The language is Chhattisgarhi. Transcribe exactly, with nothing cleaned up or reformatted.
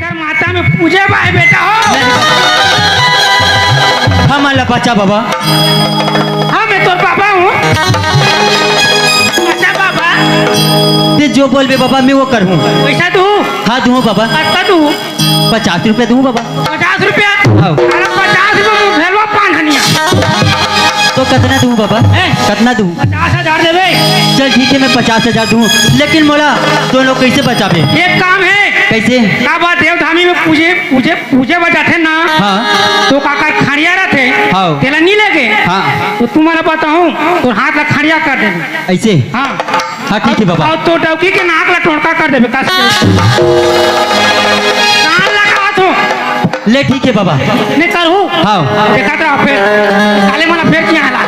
कर माता में पूजे बाय बेटा हो। हमन ला बचा बाबा। हाँ, मैं तोर बाबा हूँ। अच्छा बाबा। ते जो बोलबे बाबा, मैं वो करहूँ। पैसा दू? हाँ, दूँ बाबा। कत्ता दू? पचास रुपया दूँ बाबा। पचास रुपया? हाँ। अरे पचास रुपया में भेलवा पान हनिया। तो कतना दूँ बाबा? हैं? कतना दूँ? पचास हजार देबे। चल ठीक है, मैं पचास हजार दूँ, लेकिन मोला दोनों कैसे बचाबे? एक काम है। कैसे? का बात देवधामी में पूजे, पूजे, पूजे बजाथे ना? हाँ। तो काकर खड़िया रथे? हाँ। तेला नी लगे? हाँ। तो तुम्हारा बताऊँ, तो हाथ ला खड़िया कर देबे। ऐसे? हाँ। हाँ, ठीक है बाबा। अउ तो डौकी के नाक ला टोटका कर देबे, कस के। कान ला काट हो। ले, ठीक है बाबा। नहीं करहूँ। हाँ। देखत रहा फिर। साले मन ला फिर किहाँ ला।